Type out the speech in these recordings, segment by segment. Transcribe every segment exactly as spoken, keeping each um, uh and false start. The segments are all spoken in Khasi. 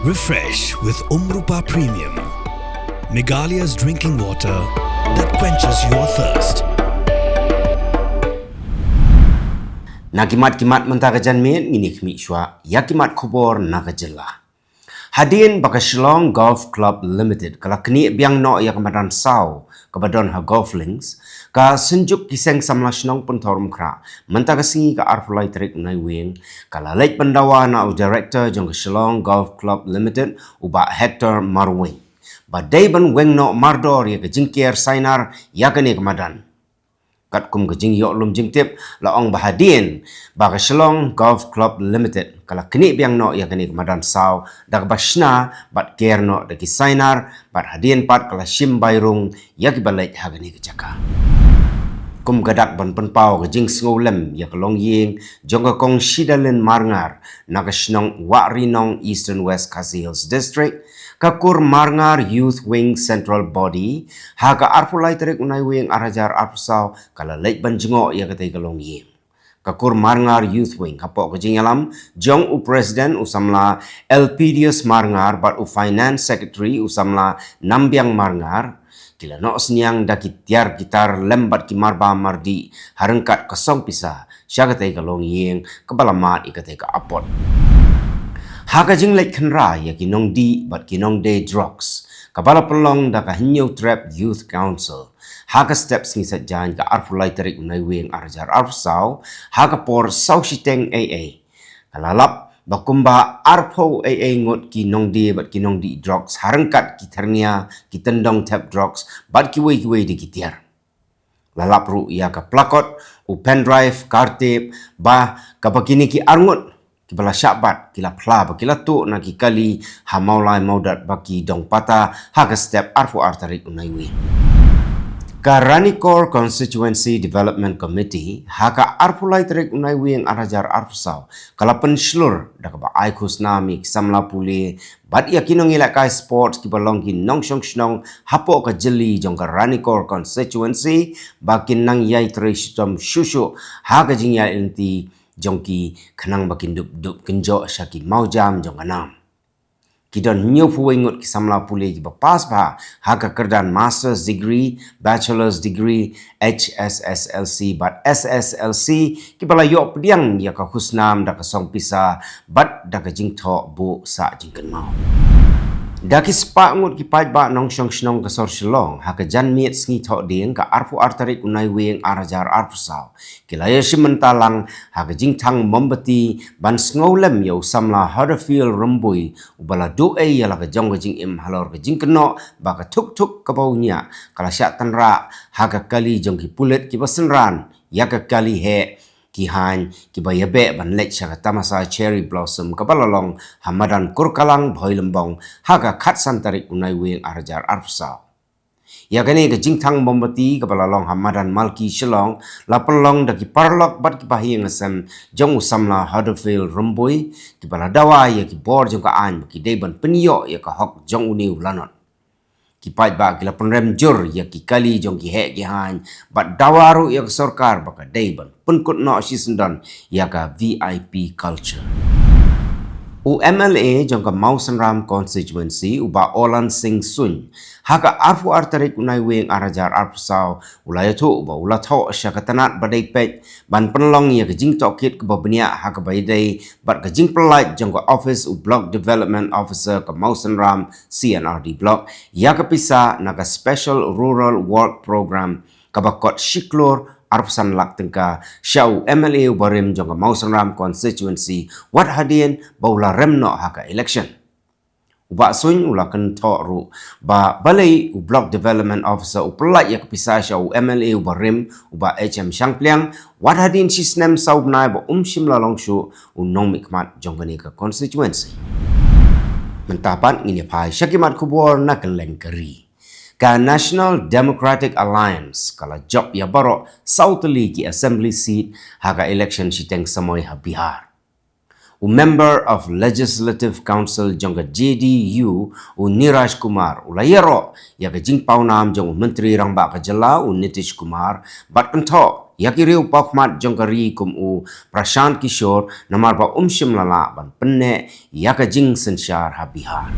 Refresh with Umrupa Premium, Meghalaya's drinking water that quenches your thirst. Na ki mat ki mat mynta ka janmiet ngin ïa khmih shuwa ïa ki mat khubor na ka jylla. Hadien ba ka Shillong Golf Club Limited ka la knieh biang noh ïa ka madan saw kaba don ha Golf Links, ka Synjuk ki Seng Samla Shnong Pynthorumkhrah mynta ka sngi ka arphew lai tarik u Naiwieng ka la leit ban dawa na u director jong ka Shillong Golf Club Limited, u Bah Hector Marwein, ba dei ban weng noh mardor ïa ka jingker sainar ïa kane ka madan. Katkum ka jingïoh lum jingtip, la ong ba hadien ba ka Shillong Golf Club Limited ka la knieh biang noh ïa kane ka madan saw da kaba shna bad ker noh da ki sainar, bad hadien pat ka la shim bai rung ïa kiba leit ha kane ka jaka. Kum ka dak ban pynpaw ka jingsngewlem ïa ka longïing jong ka Kong Shidalin Marngar na ka shnong Wahrinong, Eastern West Khasi Hills District, ka Kur Marngar Youth Wing Central Body, ha ka arphew lai tarik u Naiwieng ar hajar arphew saw ka la leit ban jngoh ïa katei ka longïing. Ka Kur Marngar Youth Wing, hapoh ka jingïalam jong u President u Samla Elpidius Marngar bad u Finance Secretary u Samla Nambiang Marngar, ki la noh synñiang da ki tiar ki tar lem bad ki marba mardih ha ryngkat ka song pisa sha katei ka longïing kaba la mad ïa katei ka apot. Ha ka jingleit khynra ïa ki nongdih bad ki nongdie drugs kaba la pynlong da ka Hynñiewtrep Youth Council ha ka step Sngi Saitjaiñ ka arphew lai tarik u Naiwieng ar hajar arphew saw, ha ka por saw shiteng eiei, ka la lap ba kumba arphew eiei ngut ki nongdie bad ki nongdih drugs ha ryngkat ki tyrngiew, ki tyndong thep drugs bad kiwei kiwei de ki tiar. La lap ruh ïa ka plakot, u pendrive, kartep, bad kaba kine ki arngut kiba la shah bat ki la phla ba ki la tuh na ki kali ha Mawlai Mawdat ba ki dong pata ha ka step arphew ar tarik u Naiwieng. Ka Ranikor Constituency Development Committee ha ka arphew lai tarik u Naiwieng ar hajar arphew saw ka la pynshlur da kaba ai khusnam ïa ki samla pule bad ïa ki nongïalehkai sports kiba long ki nongshong shnong hapoh ka jylla jong ka Ranikor Constituency ba kin nang ïai trei shitom shuh shuh ha ka jingïaid lynti jong ki khnang ba kin dup dup kynjoh sha ki mawjam jong ka nam. Ki don hynñiewphew wei ngut ki samla pule kiba pass bha ha ka kyrdan Master's Degree, Bachelor's Degree, H S S L C bad S S L C, kiba la ïoh pdiang ïa ka khusnam da ka song pisa bad da ka jingthoh buh sah jingkynmaw. Da ki spah ngut ki paidbah nongshong shnong ka sor Shillong ha ka janmiet Sngi Thohdieng ka arphew ar tarik u Naiwieng ar hajar arphew saw, ki la ïashim bynta lang ha ka jingthang mombati ban sngewlem ïa u samla Huddefield Rymbui, uba la duh ei ïa la ka jong ka jingim halor ka jingkynnoh ba ka thuk thuk kaba u ñiah ka la shah tynrah ha ka kali jong ki pulit kiba synran ïa ka kali heh ki haiñ kiba ïabeh ban leit sha ka tamasa Cherry Blossom kaba la long ha madan Kurkalang, Bhoilymbong, ha ka khatsan tarik u Naiwieng ar hajar arphew saw. Ïa kane ka jingthang mombati kaba la long ha madan Malki Shillong la pynlong da ki paralok bad ki bahaïing hasem jong u samla Huddefield Rymbui, kiba la dawa ïa ki bor jong ka aiñ ba ki dei ban pynïoh ïa ka hok jong une u lanot. Ki paidbah ki la pynrem jur ïa ki kali jong ki heh ki haiñ bad dawa ruh ïa ka sorkar ba ka dei ban pynkut noh shisyndon ïa ka V I P culture. U M L A jong ka Mawsynram Constituency, u Bah Olan Singh Suin, ha ka arphew ar tarik u Naiwieng ar hajar arphew saw, u la ïathuh ba u la thoh sha ka tnat ba dei peit ban pynlong ïa ka jingtohkit kaba bniah ha kaba ïadei bad ka jingpyllait jong ka office u Block Development Officer ka Mawsynram C and R D Block ïa ka pisa na ka Special Rural Work Program kaba kot shi klur arphew san lak tyngka sha u M L A uba rim jong ka Mawsynram Constituency, wat hadien ba u la rem noh ha ka election. U Bah Suin u la kynthoh ruh ba balei u Block Development Officer u pyllait ïa ka pisa sha u M L A uba rim, u Bah H M Shangpliang, wat hadien shi snem saw bnai ba um shym la long shuh u nongmihkhmat jong kane ka constituency. Mynta pat ngin ïa phai sha ki mat khubor na kylleng ka ri. Ka National Democratic Alliance ka la jop ïa baroh saw tylli ki assembly seat ha ka election shiteng samoi ha Bihar. U Member of Legislative Council jong ka J D U, u Neeraj Kumar, u la ïaroh ïa ka jingpawnam jong u Myntri Rangbah ka jylla, u Nitish Kumar, bad kynthoh ïa ki riew pawkhmat jong ka ri kum u Prashant Kishore namar ba um shym la lah ban pynneh ïa ka jingsynshar ha Bihar.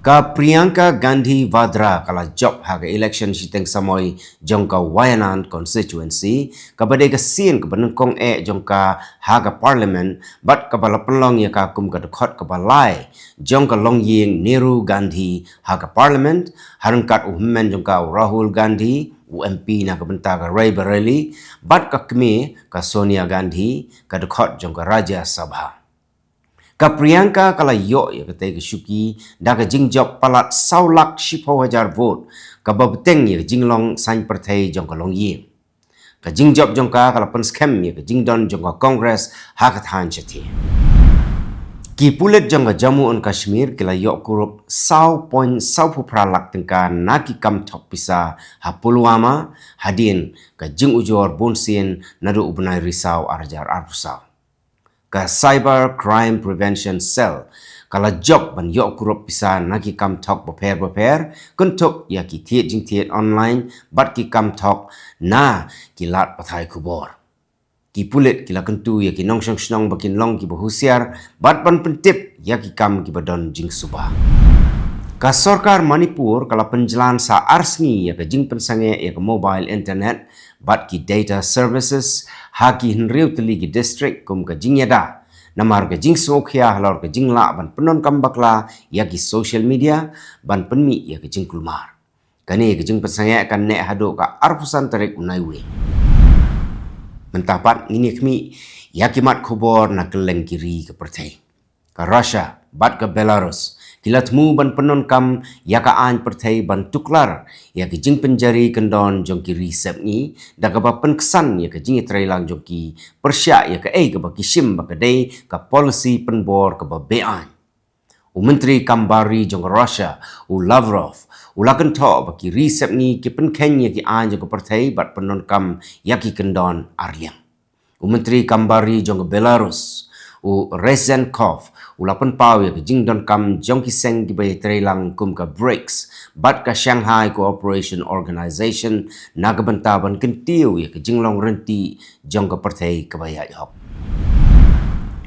Ka Priyanka Gandhi Vadra ka la jop ha ka election shiteng samoi jong ka Wayanad constituency, kaba dei ka sien kaba nyngkong eh jong ka ha ka parliament, bad kaba la pynlong ïa ka kum ka dkhot kaba lai jong ka longïing Nehru Gandhi ha ka parliament, ha ryngkat u hynmen jong ka u Rahul Gandhi, u M P na ka bynta ka Raebareli, bad ka kmie ka Sonia Gandhi, ka dkhot jong ka Rajya Sabha. Ka Priyanka ka la ïoh ïa katei ka shuki da ka jingjop palat saw lak shiphew hajar vote, kaba bteng ïa ka jinglong saiñ pyrthei jong ka longïing. Ka jingjop jong ka ka la pynskhem ïa ka jingdon jong ka Congress ha ka thaiñ shathie. Ki pulit jong ka Jammu and Kashmir ki la ïoh kurup saw point saw phew phra lak tyngka na ki kam thok pisa ha Pulwama, hadien ka jingujor bunsien naduh u bnai Risaw ar hajar arphew saw. Ka Cyber Crime Prevention Cell ka la jop ban ïoh kurup pisa na ki kam thok bapher bapher, kynthup ïa ki thied jingthied online bad ki kam thok na ki lad pathai khubor. Ki pulit ki la kyntu ïa ki nongshong shnong ba kin long kiba husiar bad ban pyntip ïa ki kam kiba don jingsuba. Ka sorkar Manipur ka la pynjlan sa ar sngi ïa ka jingpynsangeh ïa ka mobile internet bad ki data services ha ki hynriew tylli ki district kum ka jingïada namar ka jingsngewkhia halor ka jinglah ban pyndonkam bakla ïa ki social media ban pynmih ïa ka jingkulmar. Kane ka jingpynsangeh kan neh haduh ka arphew san tarik u Naiwieng. Mynta pat ngin ïa khmih ïa ki mat khubor na kylleng ki ri ka pyrthei. Ka Russia bad ka Belarus ki la thmu ban pyndonkam ïa ka aiñ pyrthei ban tuklar ïa ka jingpynjari kyndon jong ki ri sepngi, da kaba pynksan ïa ka jingïatreilang jong ki pyrshah ïa kaei kaba ki shim ba ka dei ka policy pynbor kaba beaiñ. U Myntri Kam Bar Ri jong ka Russia, u Lavrov, u la kynthoh ba ki ri sepngi ki pynkheiñ ïa ki aiñ jong ka pyrthei bad pyndonkam ïa ki kyndon arliang. U Myntri Kam Bar Ri jong ka Belarus, u Rezhenkov, u la pynpaw ïa ka jingdonkam jong ki seng kiba ïatreilang kum ka BRICS bad ka Shanghai Cooperation Organization na ka bynta ban kyntiew ïa ka jinglong rynti jong ka pyrthei kaba ïaid hok.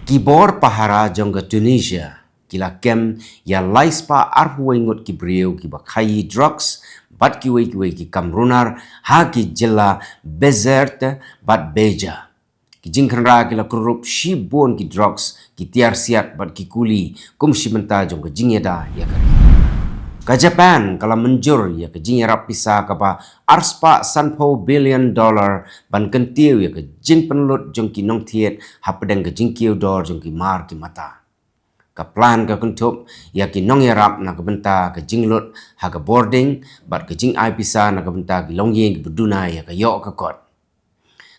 Ki bor pahara jong ka Tunisia ki la kem ïa lai spah arphew wei ngut ki briew kiba khaïi drugs bad kiwei kiwei ki kam runar ha ki jylla Bizerte bad Beja. Ki jingkhynra ki la kurup shibun ki drugs, ki tiar siat bad ki kuli kum shi bynta jong ka jingïada ïa ka ri. Ka Japan ka la mynjur ïa ka jingïarap pisa kaba ar spah sanphew billion dollar ban kyntiew ïa ka jingpynlut jong ki nongthied hapdeng ka jingkiew dor jong ki mar ki mata. Ka plan ka kynthup ïa ki nongïarap na ka bynta ka jinglut ha ka bording bad ka jingai pisa na ka bynta ki longïing kiba duna ïa ka ïoh ka kot.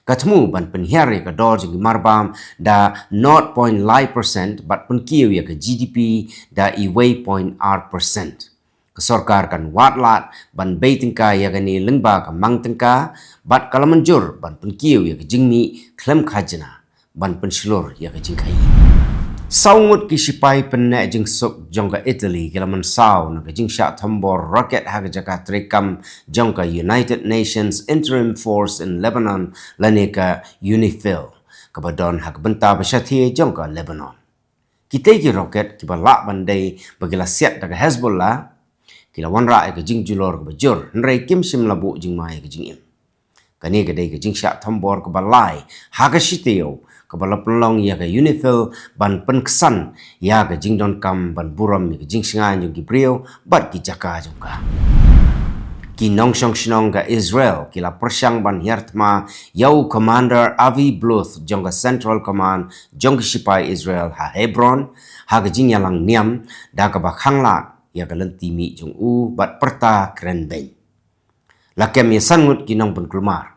Ka thmu ban pynhiar ïa ka dor jong ki marbam da nought point lai percent bad pynkiew ïa ka G D P da uwei point ar percent. Ka sorkar kan wad lad ban bei tyngka ïa kane lyngba ka mang tyngka bad ka la mynjur ban pynkiew ïa ka jingmih khlem khajna ban pynshlur ïa ka jingkhaïi. Saw ngut ki shipai pynneh jingsuk jong ka Italy ki la mynsaw na ka jingshah thombor rocket ha ka jaka treikam jong ka United Nations Interim Force in Lebanon lane ka UNIFIL, kaba don ha ka bynta ba shathie jong ka Lebanon. Kitei ki rocket kiba lah ban dei ba ki la siat da ka Hezbollah ki la wanrah ïa ka jingjulor kaba jur, hynrei kim shym la buh jingma ïa ka jingim. Kane ka dei ka jingshah thombor kaba lai ha ka shi taïew kaba la pynlong ïa ka UNIFIL ban pynksan ïa ka jingdonkam ban burom ïa ka jingshngaiñ jong ki briew bad ki jaka jong ka. Ki nongshong shnong ka Israel ki la pyrshang ban hiar thma ïa u Commander Avi Bluth jong ka Central Command jong ki shipai Israel ha Hebron ha ka jingïalang niam, da kaba khanglad ïa ka lynti mih jong u bad pyrta kren beiñ. La kem ïa san ngut ki nongpynkulmar.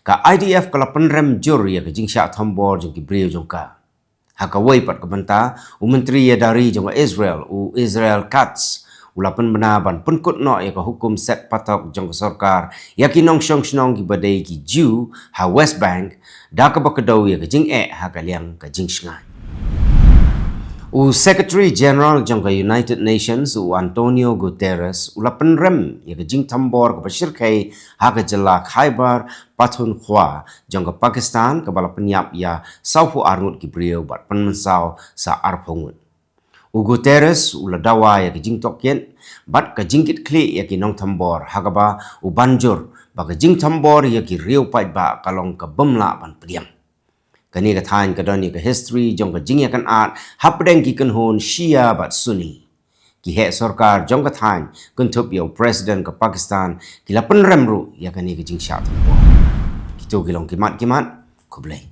Ka I D F ka la pynrem jur ïa ka jingshah thombor jong ki briew jong ka. Ha kawei pat ka bynta, u Myntri Ïada Ri jong ka Israel, u Israel Katz, u la pynbna ban pynkut noh ïa ka hukum set patok jong ka sorkar ïa ki nongshong shnong kiba dei ki Jiw ha West Bank, da kaba kdew ïa ka jingeh ha ka liang ka jingshngaiñ. U Secretary General jong ka United Nations, u Antonio Guterres, u la pynrem ïa ka jingthombor kaba shyrkhei ha ka jylla Khyber Pakhtunkhwa jong ka Pakistan, kaba la pynïap ïa sawphew ar ngut ki briew bad pynmynsaw sa arphew ngut. U Guterres u la dawa ïa ka jingtohkit bad ka jingkitkhlieh ïa ki nongthombor, ha kaba u ban jur ba ka jingthombor ïa ki riew paidbah ka long ka bym lah ban pdiang. Kane ka thaiñ ka don ïa ka history jong ka jingïakynad hapdeng ki kynhun Shia bad Sunni. Ki heh sorkar jong ka thaiñ, kynthup ïa u President ka Pakistan, ki la pynrem ruh ïa kane ka jingshah thymmai. Kito ki long ki mat ki mat. Khublei.